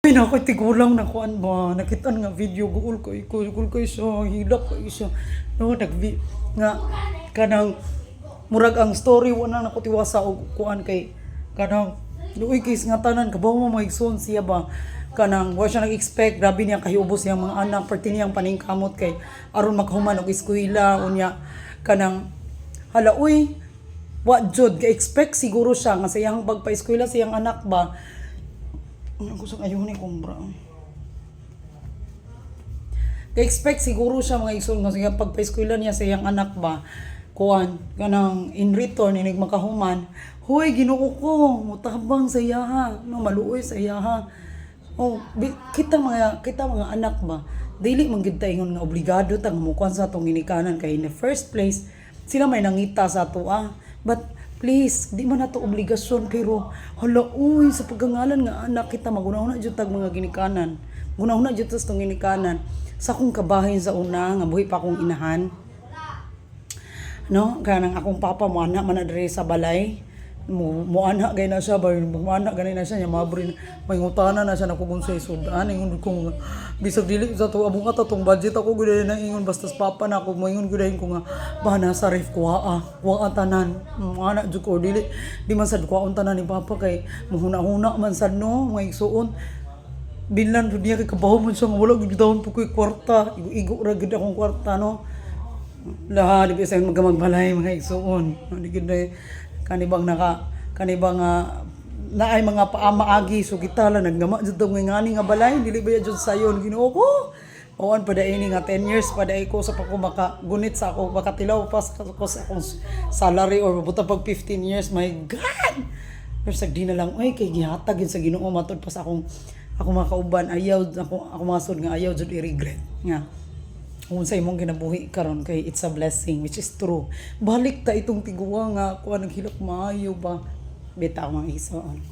Ay, nako, tigulang na kuan ba, nakita nga video, guol ko, guol ko siya, hilak ko siya. No, nag nga kanang murag ang story wala na ko tiwasa og kuan kay kanang luoy kay nga tanan kabaw mo maigsoon siya ba, kanang wa siya nag-expect, grabe niya kahiubos niyang mga anak, perti niyang paningkamot kay aron makahuman og eskwela. Unya kanang hala uy, wa jud ga-expect siguro siya nga sa iyang pagpa-eskwela sa iyang anak ba. Ano ko sa ayun ni kumbra. Ga-expect siguro siya, mga igsoon, nga sige pagpa-eskwela niya sa iyang anak ba, kuan kanang in return inig makahuman, huy, Ginoo ko, mutabang sa iyaha, no, maluoy sa iyaha. Oh, kita mga anak ba, dili man gid ta ingon nga obligado ta nga mukuan sa atong ginikanan kay in the first place sila may nangita sa ato ah. But please, di man nato obligasyon, pero hala uy, sa pagkangalan nga anak kita, maguna-una jud tag mga ginikanan. Guna-una jud ta sa atong ginikanan. Sa akong kabahin sa una nga buhi pa akong inahan, no, kanang akong papa mo anak man na diri sa balay, mo mo anak gay na siya ba, mo anak gani na siya nya maabri may ngutana na siya nako kung sa sudan. Ingon ko nga bisag dili sa to abong ato tong budget, ako gud na ingon basta sa papa na ako moingon gud ko nga ba nasa ref, kuha kuha tanan mo anak jud ko. Dili di man sad kuhaon tanan ni papa kay muhuna-huna man sad, no, mga igsuon. Binlan pud niya kay kabaho man siya nga wala gud gitawon po ko'y kwarta, igo-igo ra gud akong kwarta, no. Laha di bisan magamagbalay, mga igsuon, di gud na kanibang naka kanibang naay mga paamaagi, so kita lang naggama jud tong ngani nga balay, dili ba jud sayon. Ginoo ko. Oan pa dai ni nga 10 years pa dai ko sa pa ko makagunit sa ako, makatilaw pa sa ko sa akong salary or mabuta pag 15 years. My God, pero sa di na lang oy, kay gihatag yun sa Ginoo. Matud pa sa akong mga kauban, ayaw ako mga sud nga ayaw jud i-regret nga kung sa imong kinabuhi karon kay it's a blessing, which is true. Balik ta itong tiguwa nga kuha, naghilak maayo ba bitaw, mga igsoon.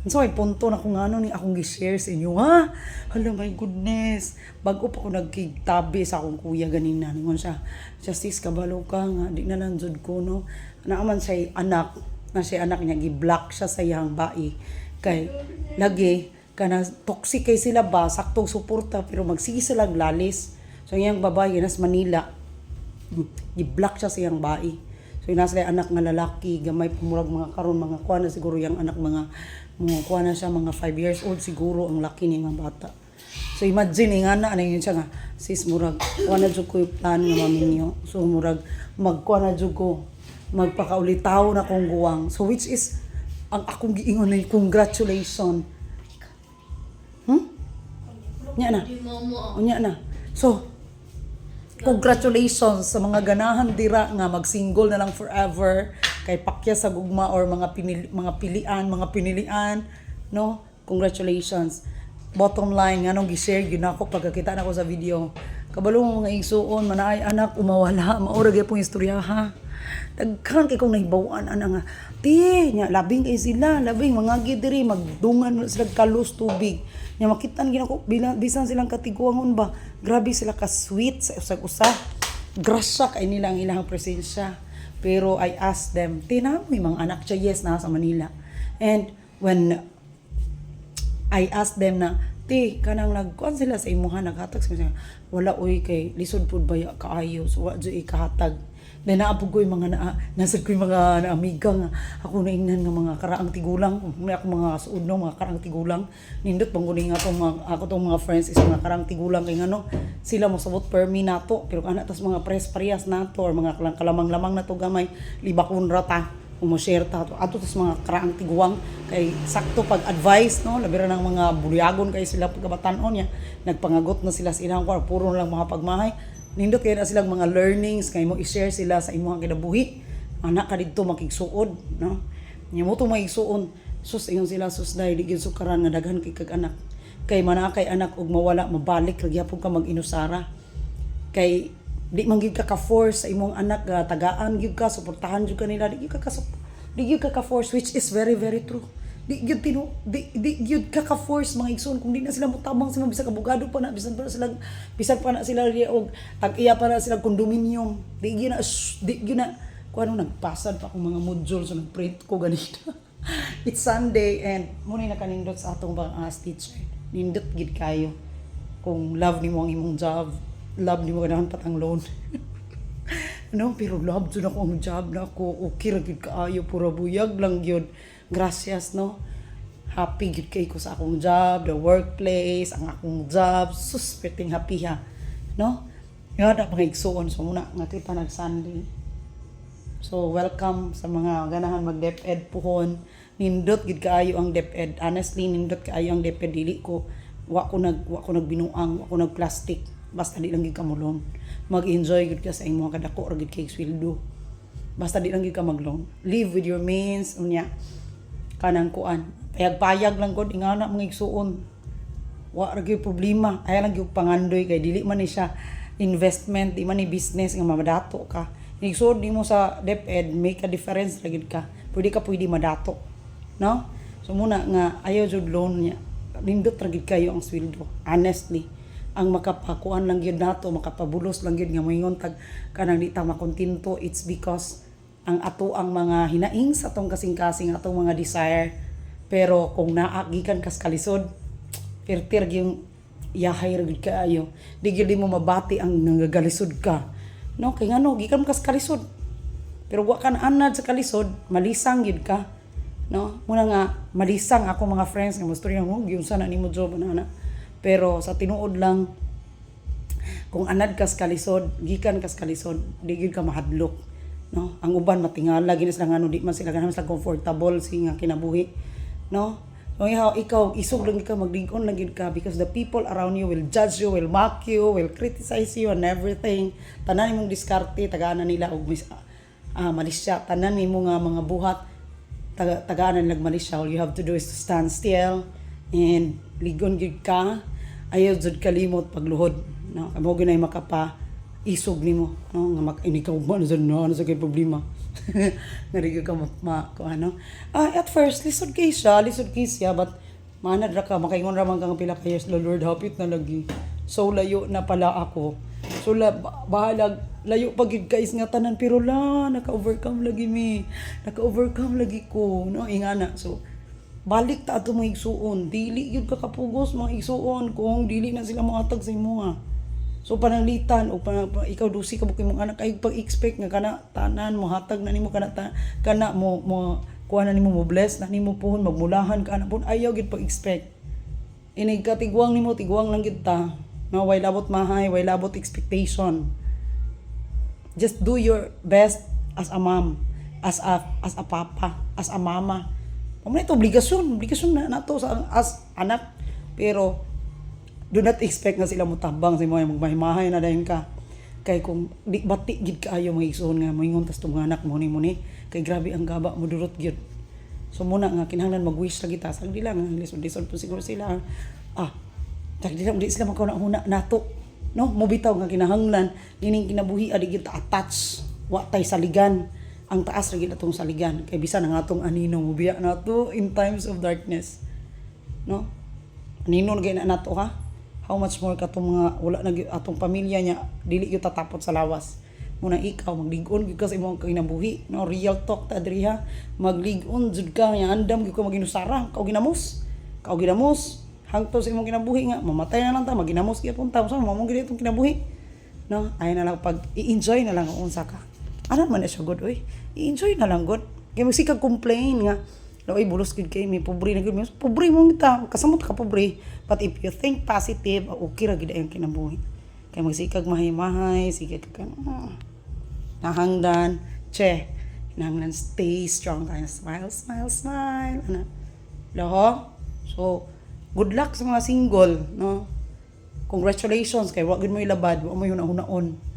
So ay punto na kung ano ni akong gi-share sa inyo ha. Hala, my goodness. Bago pa ko nagkigtabi sa akong kuya ganina. Ningon siya, "Justice, kabalo ka nga di na lang jud ko, no." Naaman siya anak, na siya anak niya gi-block siya sa iyang bai. Kay lagi kana toxic kay sila ba, saktong suporta pero magsige sila lalis. So iyang babae nas Manila. Gi-block siya sa iyang bai. So nasa sila anak nga lalaki, gamay pumurag mga karon mga kuha na siguro yung anak, mga kuha na siya, mga 5 years old siguro ang laki niya nga bata. So imagine nga na ano yun siya nga, "Sis, murag kuha na jud ko yung plan nga maminyo." So murag magkuha na jud ko, magpakaulitaw na kong guwang. So which is ang akong giingon na congratulations. Nya na. Di mo. Unya na. So, congratulations sa mga ganahan dira nga mag-single na lang forever kay pakya sa gugma or mga pinili, mga pilian, mga pinilian, no? Congratulations. Bottom line, nganong gi-share gyud nako pagkakita nako sa video. Kabalo mo, mga igsuon, manaay anak umawala, maura gyud pong istorya ha. Daghan kay kong nahibaw-an ana nga ti nya labing kay sila, labing mga diri magdungan sila kalos tubig nya makitan gina ko bilang bisan silang katiguangon ba, grabe sila ka sweet sa usag usa, grasya kay nila ang ilang presensya. Pero I asked them, "Tina mo yung mga anak siya?" "Yes, nasa Manila." And when I asked them na, "Ti, kanang nagkuan sila sa imuha, naghatag sa siya?" "Wala oy, kay lisod pud baya kaayo, so wa jud ikahatag." Then naa pud ko'y mga naa, nasa ko'y mga naamiga nga ako naingnan nga mga karaang tigulang, may ako mga suod, no, mga karaang tigulang. Nindot bang kuning atong mga ako tong mga friends is mga karaang tigulang kay ngano sila mo sabot permi nato, pero ana tas mga press parehas nato or mga kalamang-lamang nato gamay, libakon ra ta mo share ta ato ato tas mga karaang tiguang kay sakto pag advice, no, labi ra ng mga bulyagon kay sila pagkabatan-on niya, nagpangagot na sila sa ilang kwarta, puro na lang mga pagmahay. Nindot kay na silang mga learnings kay mo i-share sila sa imong kinabuhi, anak ka didto makigsuod, no, nya mo to maigsuon. Sus, ingon sila, "Sus dai, di gyud sukaran nga daghan kay kag anak kay mana kay anak og mawala, mabalik ra gyapon ka mag-inusara kay di man gyud ka ka-force sa imong anak nga tagaan gyud ka, suportahan gyud ka nila, di gyud ka ka-force," which is very very true. Di gyud tinu di, di gyud ka ka-force, mga igsoon, kung di na sila motabang sa mga bisag abogado pa na, bisan pa na sila og tag-iya pa na sila condominium, di gyud na shh, di gyud na kung ano. Nagpasad pa akong mga module, so nagprint ko ganito. It's Sunday and muna nakanindot sa atong bang as teacher. Nindot gid kayo. Kung love nimo ang imong job, love nimo ganahan patang loan. No, pero love jud ako ang job na ako. Okay ra gyud kaayo, pura buyag lang gyud. Gracias, no. Happy gyud kay ko sa akong job, the workplace, ang akong job. Sus, perting happy ha. No? Nga na mga igsuon. So muna nga kita nag Sunday. So welcome sa mga ganahan mag DepEd puhon. Nindot gid kaayo ang DepEd. Honestly, nindot kaayo ang DepEd. Dili ko wa ko nagbinuang, wa ko nagplastic. Basta di lang gid ka mo-loan. Mag-enjoy gid ka sa imong kadako ra gid kay sweldo. Basta di lang gid ka mag-loan. Live with your means unya kanang kuan. Payag-payag lang gud ingana mga igsuon. Wa ra gyud problema. Ay lang gyud pangandoy kay dili man ni siya investment, di man ni business nga mamadato ka. Igsuon nimo sa DepEd, make a difference ra gyud ka. Pwede ka pwede madato. No? So muna nga ayaw jud loan niya. Nindot ra gyud kayo ang sweldo. Honestly, ang makapakuan lang gyud nato, makapabulos lang gyud nga moingon tag kanang di ta makontento, it's because ang ato ang mga hinaing sa atong kasing-kasing, atong mga desire. Pero kung naa gikan kas kalisod, pertir gyung yahay ra gyud kaayo. Di gyud mo mabati ang nangagalisod ka. No, kay ngano gikan kas kalisod. Pero wa ka naanad sa kalisod, malisang gyud ka. No? Muna nga malisang ako mga friends nga mostorya mo, giunsa na nimo job ana ana. Pero sa tinuod lang, kung anad kas kalisod, gikan kas kalisod, di gyud ka mahadlok. No? Ang uban matingala gid sila ngano di man sila ganahan sila comfortable si nga kinabuhi. No? So ikaw isog lang ka, maglig-on lang gyud ka because the people around you will judge you, will mock you, will criticize you and everything. Tanan imong diskarte tagaan na nila og malisya, tanan nimo nga mga buhat tagaan na nila malisya. All you have to do is to stand still and ligon gyud ka. Ayaw jud kalimot pagluhod, no? Kamo gyud ay makapa isog nimo, no, nga mak ikaw ba na na ano sa kay problema nga di ka ma, ma ko ano. At first lisod kay siya, but manad ra ka, makaingon ra man kang pila ka years, "Lord, hapit na lagi." So layo na pala ako. So la, bahalag layo pa gid guys nga tanan, pero la naka-overcome lagi mi, naka-overcome lagi ko, no, ingana. So balik ta ato mga igsuon, dili gyud ka kapugos mga igsuon kung dili na sila mohatag sa imuha. So pananglitan o ikaw dusi ka imong anak ay pag-expect nga kana tanan mohatag na nimo, kana ta, kana mo mo kuha na nimo, mo bless na nimo puhon, magmulahan ka na puhon. Ayaw gid pag-expect. Inig katigwang nimo, tigwang lang gid ta, no? Way labot mahay, way labot expectation. Just do your best as a mom, as a papa, as a mama. Mao ito obligasyon, obligasyon na nato sa as anak. Pero do not expect nga sila motabang sa imo, magmahimahay na dayon ka. Kay kung di bati gid kaayo mga igsoon nga moingon tas tong anak mo ni mo ni kay grabe ang gaba mo durot gyud. So muna nga kinahanglan mag-wish lagi ta sa di lang lisod lisod po siguro sila. Di lang di sila makahuna nato. No, mo bitaw nga kinahanglan nining kinabuhi adi gyud ta attach, wa tay saligan. Ang taas ra gyud atong saligan kay bisan ang atong anino mobiya nato in times of darkness. No? Anino na gyud na nato ha. How much more katong mga wala na gyud atong pamilya niya, dili gyud tatapot sa lawas. Muna ikaw maglig-on gyud ka sa imong kinabuhi, no? Real talk ta diri ha. Maglig-on jud ka nga andam gyud ka maginusara, kao ginamos. Kao ginamos hangtod sa imong kinabuhi nga mamatay na lang ta, maginamos gyapon ta. Unsa mo gyud itong kinabuhi? No, ay na lang pag i-enjoy na lang ang unsa ka. Ano man na siya good oy. I-enjoy na lang good. Kay magsikag complain nga oy, bulos gid kay may pobre na gid mi. Pobre mo kita, kasamot ka pobre. But if you think positive, okay ra gid ang kinabuhi. Kay magsikag mahay-mahay, sige ka nahangdan, che, nahangdan stay strong tayo. Smile, smile, smile. Ano? Loho? So, good luck sa mga single, no? Congratulations kay wa gid mo ilabad, wa mo huna-hunaon.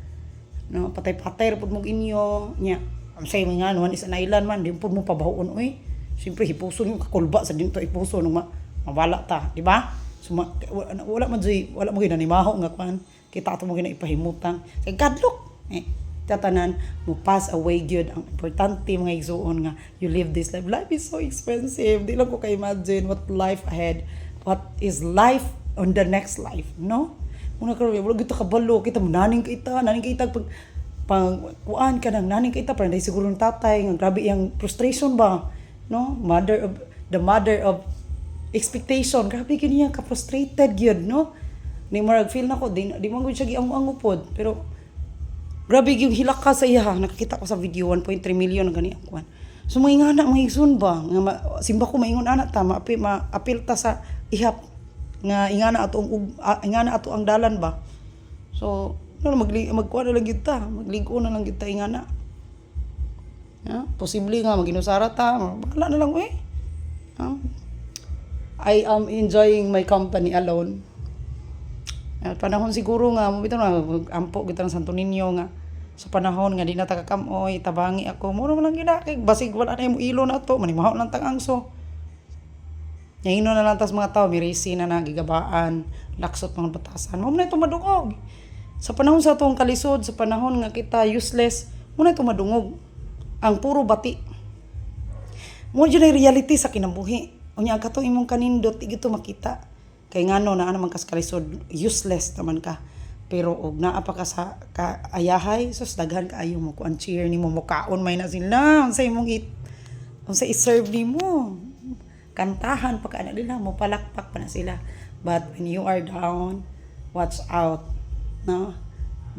No, patay-patay ra pud mo inyo nya. Ang say nga one is an island man, di pud mo pabahuon oy. Siyempre hipuson yung kakulba sa dinto hipuson nung mawala ta, di ba? So wala, wala man jud, wala mo ginanimaho nga kuan. Kita ato mo gina ipahimutang. Kay kadlok. Eh, tatanan mo pass away gyud. Ang importante mga igsuon nga you live this life. Life is so expensive. Di lang ko ka-imagine what life ahead, what is life on the next life, no? Muna karon wala gyud ta kabalo. Kita mo naning kita pag pang kuan ka nang naning kita para dahil siguro ng tatay nga grabe iyang frustration ba, no? Mother of the mother of Expectation, grabe gyud niya ka frustrated gyud, no? Ni murag feel nako di man gud siya giango-ango pod, pero grabe yung hilak ka sa iya. Nakakita ko sa video, 1.3 million ang gani ang kuan. So mga ingana, mga igsoon ba nga simba ko maingon ana ta, maapil ta sa ihap nga ingana ato ang ingana ato ang dalan ba. So no, magkuan na lang gyud ta, magligo na lang gyud ta ingana. Ha? Posible nga maginusara ta, bahala na lang eh. Ha? I am enjoying my company alone. At panahon siguro nga mo bitaw na ampo kita ng Santo Niño nga sa panahon nga di na ta kakamoy, tabangi ako mo man lang gina kay basig wala na imo ilo na to, manimaho lang tang angso. Ngayino na lang tas mga tao mirisi na na gigabaan, laksot mga batasan. Mo na ito madungog. Sa panahon sa atong kalisod, sa panahon nga kita useless, mo na ito madungog. Ang puro bati. Mo jud ay reality sa kinabuhi. Unya ang katong imong kanindot di gito makita. Kay ngano naa naman kas kalisod, useless naman ka. Pero og naa pa ka sa ka ayahay, sus, daghan kaayo mo kuan, cheer nimo, mukaon may na sila unsa imong it unsa i-serve nimo. Kantahan pa ka na nila, mo palakpak pa na sila. But when you are down, watch out, no?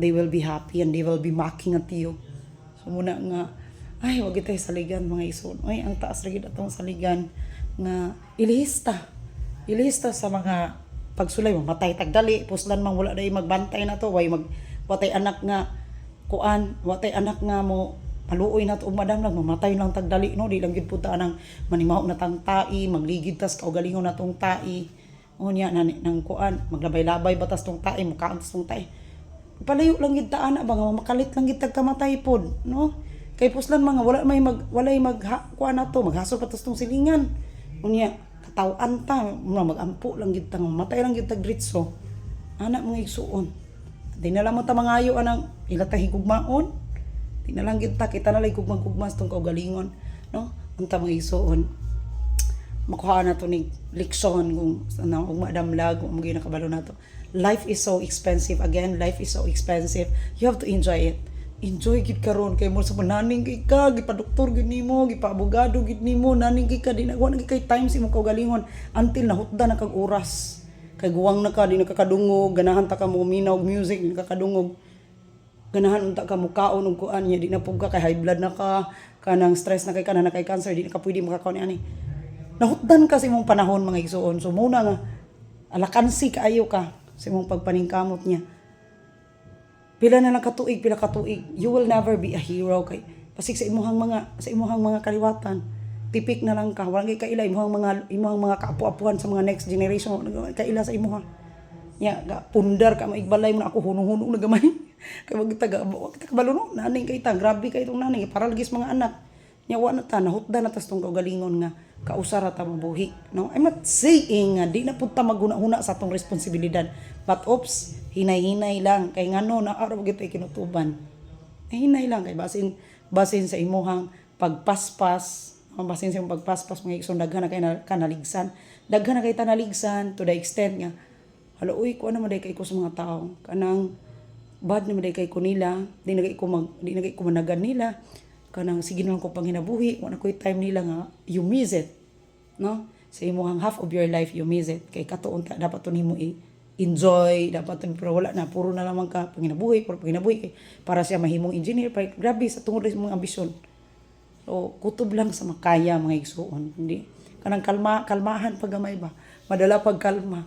They will be happy and they will be mocking at you. So muna nga, ay, wag tayo saligan, mga igsoon. Ay, ang taas ra gid atong saligan nga ilihista. Ilihista sa mga pagsulay, mamatay tagdali, puslan man wala day magbantay na to, way mag watay anak nga kuan, watay anak nga mo paluoy na to og madam lang, mamatay lang tagdali, no? Di lang gyud pud ta anang manimaho na tang tai, magligid tas kaugalingon na tong tai. Unya na nang kuan, maglabay-labay batas tong tai, mukaon tas tong tai. Palayo lang gid ta ana ba nga makalit lang gid tag kamatay pod, no? Kay puslan mga wala may mag walay mag kuan na to, maghasol pa tas tong silingan. Unya kataw-an ta muna, magampo lang gid ta nga mamatay lang gid tag diretso ana, mga igsuon. Di na lang mo ta mangayo anang ila ta higugmaon, di na lang gid ta, kita na lang higugma-gugma sa tong kaugalingon, no? Unta, mga igsuon, makuha na to ni leksyon kung ano ug madamlag kung mo nakabalo na to. Life is so expensive. Again, life is so expensive. You have to enjoy it. Enjoy gid karon kay mo sa naning kay ka gipa-doktor gid nimo, gipa-abogado gid nimo, naning kay ka, di na wa na gid kay time sa imong kaugalingon until nahutda na kag oras kay guwang na ka, di na ka kadungog. Ganahan ta ka mo minaw og music, di na ka kadungog. Ganahan unta ka mukaon og kuan niya, di na pug ka kay high blood na ka, kanang stress na kay ka na, na kay cancer, di na ka pwede makakaon ani. Nahutdan ka sa imong panahon, mga igsuon. So muna nga alakansi kaayo ka sa imong pagpaningkamot niya. Pila na lang katuig, pila katuig, you will never be a hero kay pasig sa imuhang mga kaliwatan tipik na lang ka. Walang kay kaila imuhang mga kaapu-apuhan sa mga next generation, wala kay kaila sa imuha nya. Ga pundar ka, maigbalay mo na ako, hunong-hunong na gamay kay wag ta wag ta kabalo, no? Naning kay ta, grabe kay itong naning para lagi sa mga anak nya. Wa na ta, nahutda na tas tong kaugalingon nga kausara ta mabuhi, no? I'm not saying nga di na pud ta maghuna-huna sa atong responsibilidad, but oops, hinay-hinay lang kay ngano na araw gyud tay kinutuban. Hinay lang kay basin basin sa imuhang pagpaspas, ang basin sa imong pagpaspas, mga igsoon, daghan na kay na, kanaligsan, daghan na kay tanaligsan to the extent nga hala, uy, kuan naman day kay ko sa mga tao, kanang bad naman day kay ko nila, di na kay ko managan nila, kanang sige na lang ko panginabuhi, wala ko'y time nila nga you miss it, no? Sa imong half of your life, you miss it kay katuon ta dapat to nimo i enjoy, dapat to, pero wala na, puro na lamang ka panginabuhi, puro panginabuhi kay para siya mahimong engineer pa, grabe sa tungod sa mga ambisyon. So kutob lang sa makaya, mga igsuon, hindi kanang kalma, kalmahan pag gamay ba, madala pag kalma,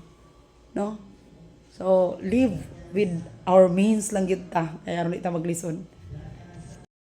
no? So live with our means lang gyud ta kay aron di ta maglisod.